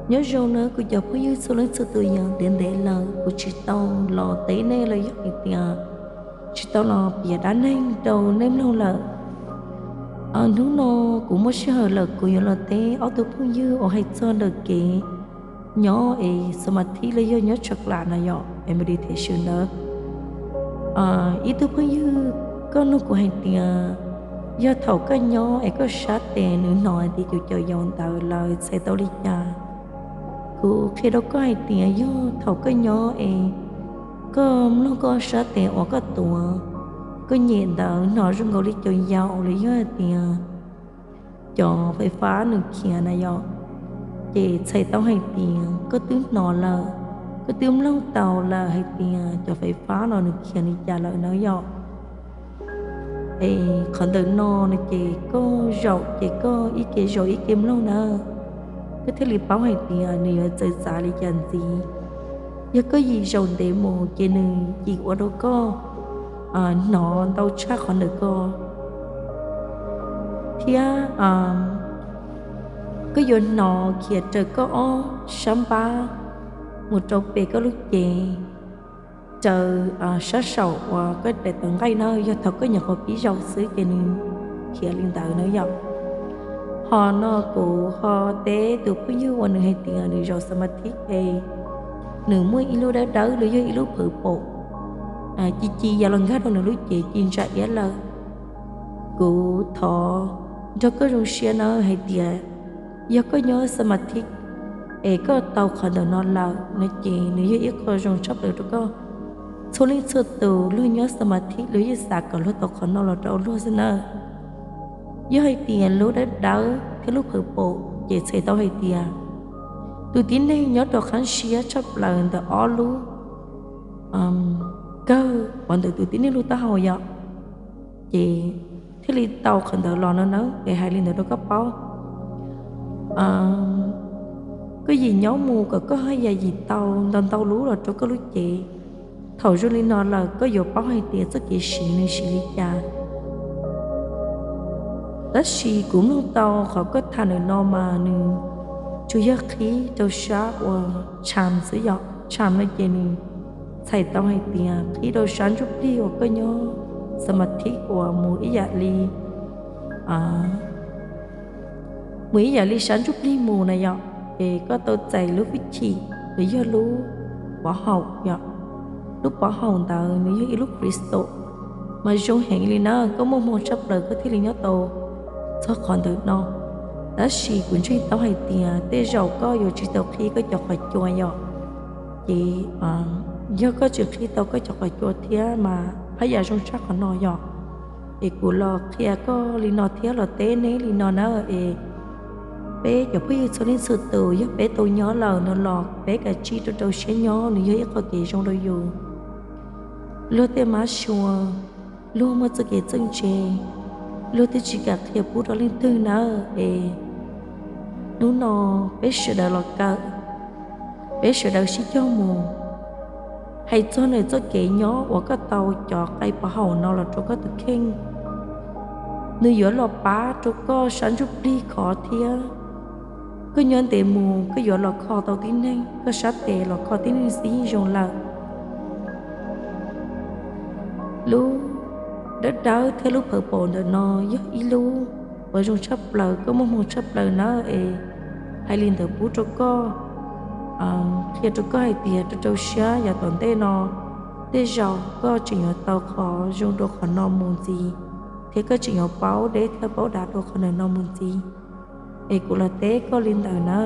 Nyob zoo na kuv cov phooj ywg txhua leej txhua tus, yog ntev ntev lawm kuv tsis tau los teb nej los yog hais tias tsis tau los piav dab neeg rau nej mloog lawm. Hnub no kuv muaj sij hawm lawm kuv yuav los teb ob tug phooj ywg uas hais txog ntawm kev nyob es xas mas thib los yog nyob tshav klam na yom, es meditation ntawd. Ib tug phooj ywg koj nug kuv hais tias yog thaum koj nyob es koj sab tes nws hnov hais tias cov caum yaus ntawd lawm txhais tau li cas. Kuv qhia rau koj hais tias yog thaum koj nyob es koj mloog koj sab tes uas koj tuav, koj nyem ntawd hnov zoo nkaus li caum yaus los yog hais tias cov fais fab nws khiav na yom, ces txhais tau hais tias koj twb hnov lawm, koj twb mloog tau lawm hais tias cov fais fab no nws khiav li cas lawm na yom. Es qhov ntawm no no ces koj zaum ces koj ib ke zaum ib ke mloog na, koj thiaj li paub hais tias nws yuav txawv txav li cas ntxiv. Yog koj yim zaum ntev mus ces nws yim ua rau koj hnov ntau tshaj qhov ntawm ko, thiab koj yuav hnov khiav raws koj ob sab npab mus rau pem koj lub cev, raws sab saum uas koj daim tawv nqaij na, yog thaum koj nyuam qhuav pib zaum xwb ces nws khiav li ntawd na yom. Ho no kuv ho teb tus phooj ywg uas nws hais tias nws zaum xas mas thib es nws muaj ib lub dawb dawb los yog ib lub pawv paum ci ci ya los nkag rau nws lub cev ci ntsa iab lawm. Kuv thov nrog koj zoo siab na hais tias yog koj nyob xas mas thib es koj tau qhov ntawm no lawm no ces nws yog ib qho zoo tshaj plaws rau koj. Txhua leej txhua tus luag nyob xas mas thib luag yeej xav kom luag tau qhov no los rau luag xwb na. Yog hais tias lub dawb dawb thiab lub pawv paum ces txhais tau hais tias tus tib neeg nyob rau qhab siab tshaj plaws ntawm ob lub kawg uas ntawm tus tib neeg lub taub hau yom, ces thiaj li tau qhov ntawd los no na. Es hais li ntawd rau koj paub, koj yim nyob mus kom koj haj yam yim tau ntau ntau lub los rau koj lub cev. Thaum zoo li no lawm koj yuav paub hais tias txoj kev siv nws siv li cas. Tab sis kuv mloog tau qhov koj tham ntawm no mas nws tsuas yog qhib rau sab uas tsham xwb yom, tsham no ces nws txhais tau hais tias qhib rau sab ntsuj plig uas koj nyob xas mas thib uas mus ib yam li mus ib yam li sab ntsuj plig mus na yom, ces koj tau txais lub hwj chim los yog lub pov haum yom. Lub pov haum ntawd nws yog ib lub crystal mas zoo heev li na, koj muaj hmoo tshaj plaws koj thiaj li nyob tau txog qhov ntawm no. Tab sis kuv ntseeg tau hais tias tej zaum koj yuav tsis tau qhib koj cov qhov cua yom. Ces yog koj tsis qhib tau koj cov qhov cua thiab mas haj yam zoo tshaj qhov no yom. Es kuv los qhia koj li no thiab los teb neb li no na. Es peb cov phooj ywg txhua leej txhua tus yog peb tau nyob lawm no los peb kav tsij rau rau siab nyob, nws yog ib qho kev zoo rau yus. Luag tej mab sua, luag muaj txoj kev txawj ntse, luag twb tsis kam qhia pub rau leej twg na. Es hnub no peb sawv daws los kawm, peb sawv daws sib cog mus. Hais txog nws txoj kev nyob uas koj tau cov qai pov haum no los rau koj tus kheej, nws yuav los pab rau koj sab ntsuj plig khov thiab. Koj nyob ntev mus koj yuav los kho tau tib neeg, koj sab tes los kho tib neeg xwb yeej zoo lawm. Lub dawb dawb thiab lub pawv paum ntawm no yog ib lub uas zoo tshaj plaws, koj muaj hmoo tshaj plaws na. Es hais li ntawd pub rau koj, qhia rau koj hais tias rau rau siab yav tom ntej no, tej zaum koj tseem yuav tau qhov zoo dua qhov no mus ntxiv, thiab koj tseem yuav paub deb thiab paub dav dua qhov ntawm no mus ntxiv. Es kuv los teb koj li ntawd na.